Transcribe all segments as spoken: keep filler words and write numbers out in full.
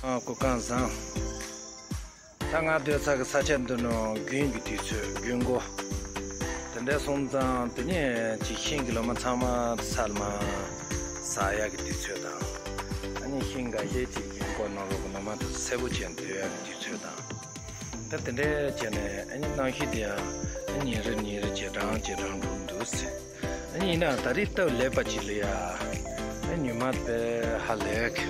ཨ། སྐུ་ཁམས་བཟང་། ད་ང་སྡོད་ས་གི་ས་ཆ་འདི་ནང་དགུན་གྱི་དུས་ཚོད། དགུན་གོ། དེ་འདྲ་སོང་ཙང་དེ་ནས་ཅིག་ཤིང་གི་ལོ་མ་ཚང་མ་ས་ལ་མར་ཟག་ཡག་གི་དུས་ཚོད་དང་། ཨ་ནི་ཤིང་འགའ་ཤས་ཅིག་དགུན་གོ་ནང་ལོགས་ཀྱི་ལོ་མ་དེ་ཚོ་སེར་པོ་བྱས་ནས་སྡོད་ཡག་གི་དུས་ཚོད་དང་། ད་དེ་འདྲ་བྱས་ནས་ཨ་ནི་གནམ་གཤིས་དེ་ཡང་ཨ་ཉིན་རེ་ཉིན་རེ་ཇེ་གྲང་ཇེ་གྲང་འགྲོ་གི་འདུག་ཟེར། ཨ་ནི་ཡིན་ནའང་ད་རེས་སྟབས་ལེགས་པ་ཅིག་ལ་ཡ། ཨ་ཉི་མ་དཔེ་ཧ་ལས་གི་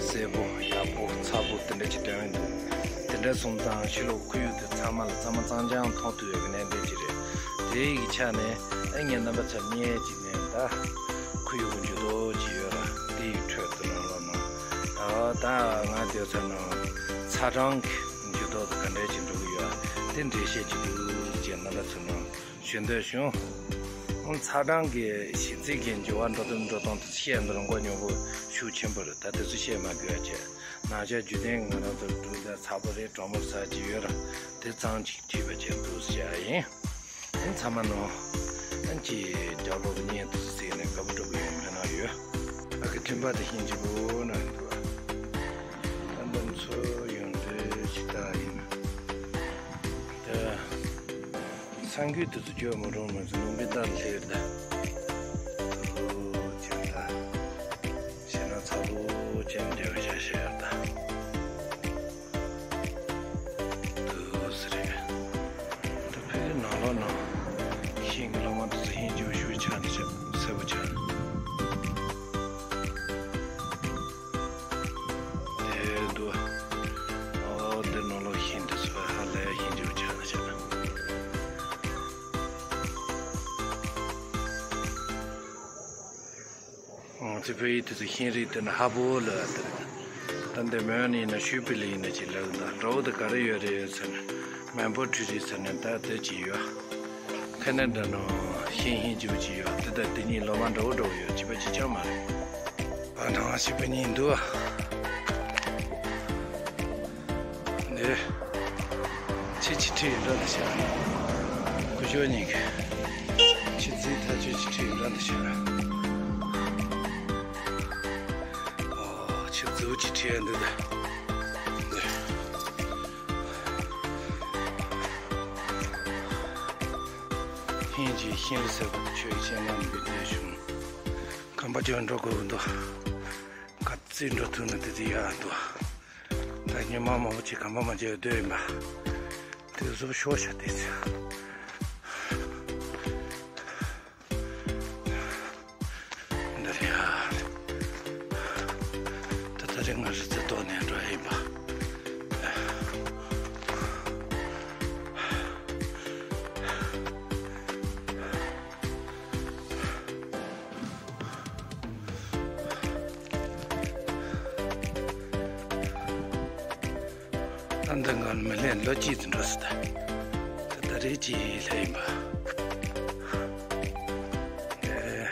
སེར་པོ་ཡག་པོ་ཚ་པོ་དེ་འདྲ་ཅིག་སྟོན་འདུག་དེ་འདྲ་སོང་ཙང་ཕྱི་ལོགས་ཁོར་ཡུག་དེ་ཚང་མ་ལ་གཙང་མ་གཙང་རྐྱང་མཐོང་ཐུབ་ཡག་གི་གནད་དོན་ཅིག་རེད། དེ་ཡི་ཆ་ནས་ཨ་ངས་རྣམ་པ་ཚོར་བརྙན་ཅིག་ནས་ད་ཁོར་ཡུག་གི་འགྱུར་ལྡོག་ཅིག་ཡོད་ར། དེ་ཡི་ཁྲོད་དུ་ནང་ལོགས་ནང་ད་ང་སྡོད་ས་ནང་ཚ་གྲང་གི་འགྱུར་ལྡོག་དེ་ག་འདྲ་ཅིག་འགྲོ་གི་ཡོད། དེ་འགྲེལ་བཤད་ཅིག་འདུག་ཅེས་རྣམ་པ་ཚོ་ནང་ཞུ་འདོད་བྱུང་། ཨང་། ཚ་གྲང་གི་གཞི་རྩའི་གི་འགྱུར་བ་འགྲོ་དོན་འགྲོ་སྟངས་དེ་བཤད་འདི་རང་མགོ་ཉུང་པོ་ཤུགས་ཆེན་པོ་རེད། ད་དེ་ཚོ་བཤད་མ་དགོས་ཡ་བྱས། ནང་ཆ་རྒྱུན་ལྡན་ང་རང་ཚོ་འབྲུ་དང་ཚ་པོ་རེད། གྲང་མོ་ཟ་གི་ཡོད་ར། དེ་ཙམ་ཅིག་བྲིས་པ་བྱས་འདུག་ཟེར་ཡ་ཡིན། ཨང་། ཚང་མ་ནང་ཨང་ཅིག་རྒྱབ་ལོགས་བརྙན་དེ་ཚོ་གཟིགས་ནས་དགའ་པོ་འགྲོ་གི་ཡོད་མེད་ན་ཡོད། ཨ་ཁུ་མཐུན་པ་དེ་ཤིན་ཅི་པོ་ན་འདུག་ད་འདི་ཚོ་ཡོང་དུས་ཅི་ལྟ་ཡིན། ད་ས་འགུལ་དེ་ཚོ་སྐྱོ་མོ་རུང་མོ་ཚོ་ལུང་པའི་བདག་ལྷེར་ད། ཨོ་ཅི་ལྟ། ཞེ་ན་ཚ་པོ་ཅན་འདྲ་བ་ཤ་ཤ་ཡོད་ད། འདུག་སེ་རེད། ད་ཕ་གི་ནང་ལོགས་ནང་ཤིང་གི་ལོ་མ་དེ་ཚོ་ཧིན་ཅིའུ་ཤུ་ཆགས་ནས་ཆགས་སེར་པོ་ཆགས་ནས། དེ་འདུག་ཨོ་དེ་ནང་ལོགས་ཤིང་དེ་ཚོ་ཧ་ལས་ཧིན་ཅིའུ་ཆགས་ནས་ཆགས། ང་ཚོའི་བོད་ཡིག་དེ་ཚོ་ཤེས་རིག་དེ་ནི་ཧ་པོ་ལ་དེ་རེད། ད་འདི་མོན་ཡིན་ན་ཤུ་པི་ལི་ཡིན་ན་ཅིག་ལབ་ད། འདྲ་བོ་དེ་ག་རེ་ཡོད་རེད་ཟེར་ན། མན་པོ་ཁྲི་རི་ཟེར་ན་ད་དེ་ཅིག་ཡོད། ཁ་ནས་འདྲ་ནོ་ཤིང་ཧིན་ཅིའུ་ཅིག་ཡོད། དེ་ད་དེ་གཉིས་ལོ་མ་འདྲ་བོ་འདྲ་བོ་ཡོད། གཅིག་པ་གཅིག་རྐྱང་མ་རེད། ཨ་ནང་ཤི་པ་གཉིས་འདུག་ཨ། འདི། ཁྱེད་ཀྱི་ཁྲིད་ཡིན་འགྲོ་འདི་ཤག་སྐུ་ཞབས་གཉིས་ཀྱི། ཁྱེད་རྩིས་ཐག་ཆོད་ཀྱི་ཁྲིད་ཡིན་འགྲོ་འདི་ཤག་ཨོ། ཁྱེད་རྫུ་བོ་ཀྱི་ཁྲིད་ཡ་འདི་ད། འདི། ཧིན་གྱི་ཤིང་རི་ཟེར་བ་དེ་ཁྱོད་ཀྱི་སྤྱན་སྔར་འབུལ་འདོད་བྱུང་། ཁམས་པ་ཅོག་འགྲོ་དགོས་འདུག་ག་ཚོད་འགྲོ་ཐུབ་ན་དེ་ཚོད་ཡག་འདུག་ད་ཉི་མ་མང་པོ་ཅིག་གམ་པ་མ་བྱས་སྡོད་ཡིན་པ། དེ་གཟུགས་ཤོར་ཤག་དེ་ཚོད། འདི་རེད་ཨ། ད་ད་རེས་ང་རི་རྩེ་ཐོག་ནས་འགྲོ་ཡ་ཡིན་པ། ད་འདི་ང་མི་ལས་ལོ་གཅིག་ཙམ་འགྲོ་སྲིད་ད། ད་ད་རེས་ཅིག་སླེབས་ཡིན་པ། ཨེ།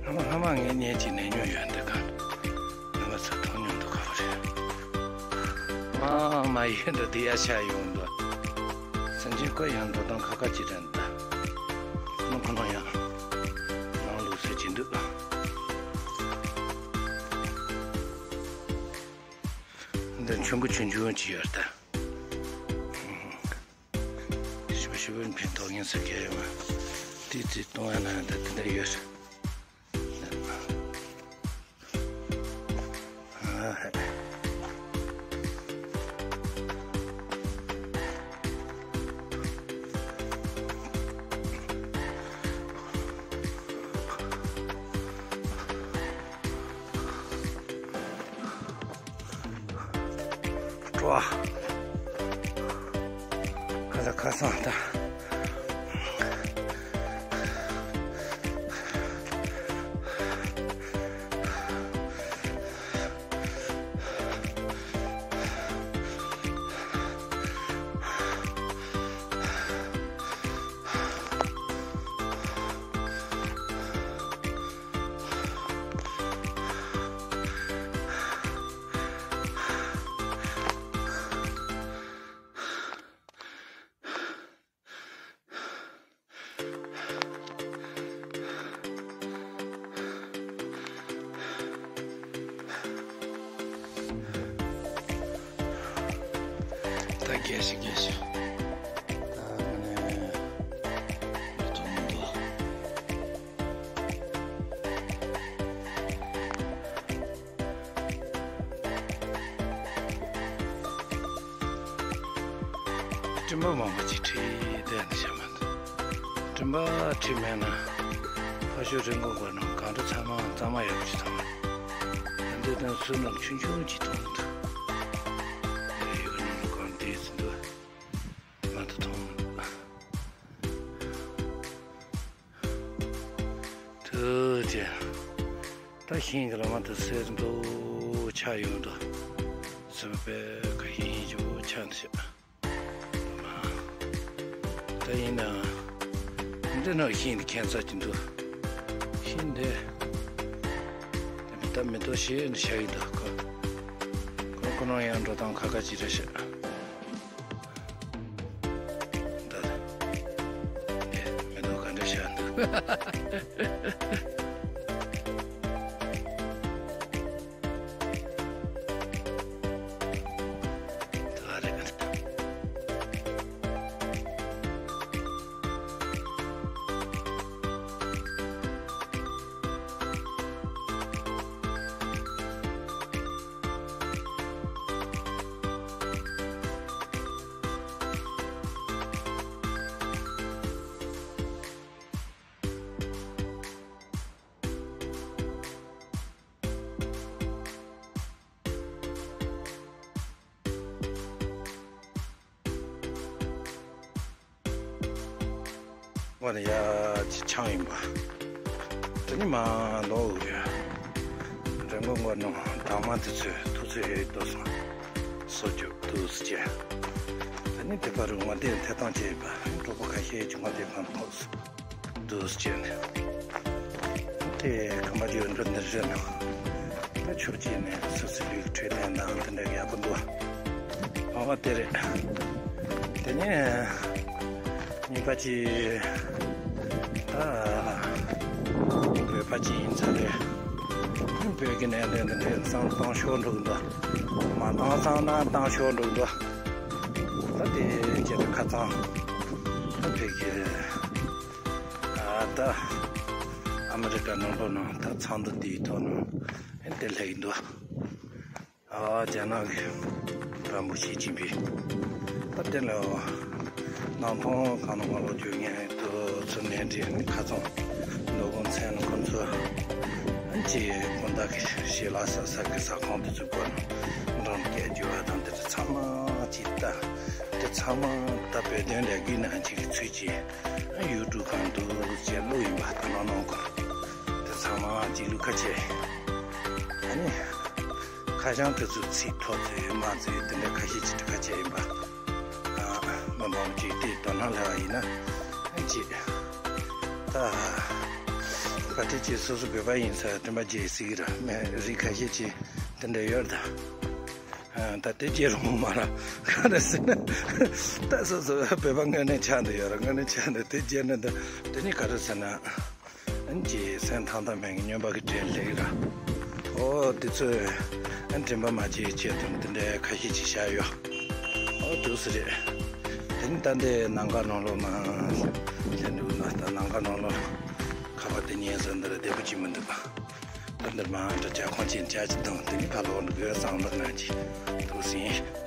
སྔ་མ་སྔ་མ་ངའི་གཉེན་གཅིག་ནད་མྱོང་ཡོད་འདི་ག་རྣམ་པ་ཚོ་མཐོང་མྱོང་འདུག་ག་བ་རེད། མ་མ་ཡིན་འདི་དེ་ཡ་ཤ་ཡོང་འདུག་སེམས་ཅན་ཀོ་ཡང་འགྲོ་སྟངས་ཁ་ཁ་ཅིག་དྲན་ད། ཁོ་ནོ་ཁོ་ནོ་ཡང་ནང་ལུགས་སྲོལ་གྱི་འདུག་འདི་ཆུང་གུ་ཆུང་ཆུང་ཅིག་ཡོད་ད། ཞིབ་ཞིབ་འཕེན་ཐོག་ངན་སེ་གས་མ། ཏི་ཏི་གཏོང་ཡ་ན་ད་དེ་འདྲ་ཡོད། སྤྲོ་བ། ཁ་ས་ཁ་སང་ད། སྐད་ཤིག་སྐད་ཤིག་ད་ང་ནས་མི་ཐུང་མི་འདུག་སྤྲིན་པ་མང་པོ་ཅིག་འཁྲིགས་བསྡད་ནས་བཞག་མ་འདུག་སྤྲིན་པ་འཁྲིགས་མེད་ན་ཕ་ཤུལ་རི་མགོ་སྒང་ནང་གངས་རི་ཚང་མ་གཙང་མ་ཡག་པོ་ཅིག་མཐོང་། ད་འདི་དང་སུ་ནམ་ཆུང་ཆུང་ཅིག་མཐོང་གི་འདུག་ཡུལ་ནང་ལ་གངས་དེ་ཟིན་འདུག་མ་གཏོགས་མཐོང་མི་འདུག་ཐུགས་རྗེ། ད་ཤིང་གི་ལ་མ་ད་སེར་འདུག་ཆགས་ཡོང་འདུག་སེར་པོ་པའི་ཁ་ཤིང་ཡིན་གྱི་ཆགས་འདུག་ཤག་ད་ཡིན་ན་འདི་ནང་ཤིང་འདི་ཁྱད་མཚར་གྱི་འདུག་ཤིང་འདི་ད་མེ་ཏོག་བཞད་ནས་བཞག་ཡི་འདུག་ཁོ་ཁོ་ཁོ་རང་ཡང་འགྲོ་སྟངས་ཁ་ཁ་ཅིག་རེད་ཤག་ད་ལྟ་ངས་མེ་ཏོག་ག་འདྲ་བཞག་འདུག་ད་རེད། ང་ནི་ཡ་ཆི་ཆང་ཡིན་པ། དེ་ནི་མ་ནོར་ཡོད། རི་མགོ་མགོ་ནང་དྭངས་མ་དེ་ཚོས་ཐུགས་ཚོད་ཡོད་དོ་སོང་། སོ་རྒྱུ་དུས་སུ་བྱས། དེ་ནི་དེ་པར་ངོ་དེབ་འཐེན་སྟངས་བྱས་པ་གྲོགས་པོ་ཁ་ཤས་ཀྱིས་ངོ་དེབ་གང་ཐོག་སུ་དུས་སུ་བྱས་ནས། དེ་ཁ་མ་རྒྱུ་འགྲོ་འདིར་རེད་ན། ད་ཕྱོགས་གཅིག་ནས་སོ་སོའི་ལུས་འཕྲོད་བསྟེན་དང་དེ་འདྲ་ཡག་པོ་འདུག་ཨ་བ་དེ་རེད། དེ་ནས་གཉིས་པ་ཅིག་ད་བོད་པ་ཅིག་ཡིན་ཚར་རེད། བོད་ཀྱི་གནད་དོན་འདི་འདྲའི་བསམ་བཏང་ཤོར་འགྲོ་གི་འདུག་མ་བཏང་བསམ་ན་བཏང་ཤོར་འགྲོ་གི་འདུག་ད་དེ་བྱས་ན་ཁ་ཚང་ད་བོད་ཀྱི་ད་ཨ་མི་རི་ཀ་ནང་ལོགས་ནང་ད་ཚོགས་འདུ་དེའི་ཐོག་ནང་དེ་སླེབས་ཀྱི་འདུག་ཨ་རྒྱ་ནག་གི་དཔོན་པོ་ཞི་ཅིན་ཕིང་། ད་དེ་ལ་ནང་ཐོང་གང་ལ་མ་ལོག་རྒྱུ་ངན་དུ་ཚུར་ནན་འདྲེན་ཁ་ཚང་འདུ་ཁང་ཚན་ཁོ་ཚོ་ཅིག་དགོན་བདག་གི་ཞལ་ལག་ཟ་ས་གི་ཟ་ཁང་དེ་ཚོའི་སྒོ་ནས་འགྲམ་སྐད་རྒྱུ་བ་དང་དེ་ཚོ་ཚང་མ་ཅིག་ལྟ། དེ་ཚང་མ་ད་བོད་དོན་ལས་འགུལ་ནང་ཅིག་གི་ཚུལ་གྱིས་ཡུ་ཊུབ་གང་འདུག་ཅེས་བླུགས་ཡིན་པ་ད་ནང་ནང་གོ། དེ་ཚང་མ་ཅིག་བླུགས་ཁ་ཆེ། ཨ་ནི། ཁ་བྱང་དེ་ཚོ་ཚིག་ཐོ་ཚོས་མ་ཚོས་དེ་འདྲ་ཁ་ཤས་ཅིག་ཁ་ཆེ་ཡིན་པ། ཨ་མི་མང་ཅིག་དེ་དོ་སྣང་སླེབས་པ་ཡིན་ན་ཅིག་ད་བཀའ་དྲིན་ཆེ། སོ་སོ་བོད་པ་ཡིན་ས་དྲན་པ་བརྗེད་སྲིད་ཀྱི་ར། མི་རིགས་ཁ་ཤས་ཅིག་དེ་འདྲ་ཡོད་རེད་ད། ཨ་ད་དེ་བརྗེད་རུང་མ་ར་ག་རེ་ཟེར་ན། ད་སོ་སོ་བོད་པ་དངོས་གནས་ཆགས་འདི་ཡོད་ར། དངོས་གནས་ཆགས་འདི་དེ་བརྗེད་ན་ད་དེ་ནི་ག་རེ་ཟེར་ན། ཨན་ཅི་སེམས་ཐང་ཐང་མེད་ཀྱི་སྨྱོན་པ་གི་གྲས་ལེགས་ར། ཨོ་དེ་ཚོས་ཨན་དྲན་པ་མ་བརྗེད་ཆེད་དུ་དེ་འདྲའི་ཁ་ཤས་ཅིག་བཞག་ཡོད། ཨོ་དུས་སུ་རེད། དེ་ནི་ད་འདི་ནང་ཁ་ནང་ལོགས་ན་སླེབས་འདུག་ན། ད་ནང་ཁ་ནང་ལོགས་ཁ་པར་དེ་ཉན་ས་འདི་ལ་བདེ་པོ་ཅིག་མི་འདུག་ད་འདིར་མ་འདྲ་ཇ་ཁང་ཅིག་ཇ་ཅིག་བཏང་དེ་ནི་ཁ་ལོག་འདུག་གི་བསམ་པ་ན་ཅིག་འདུག་ཟིན།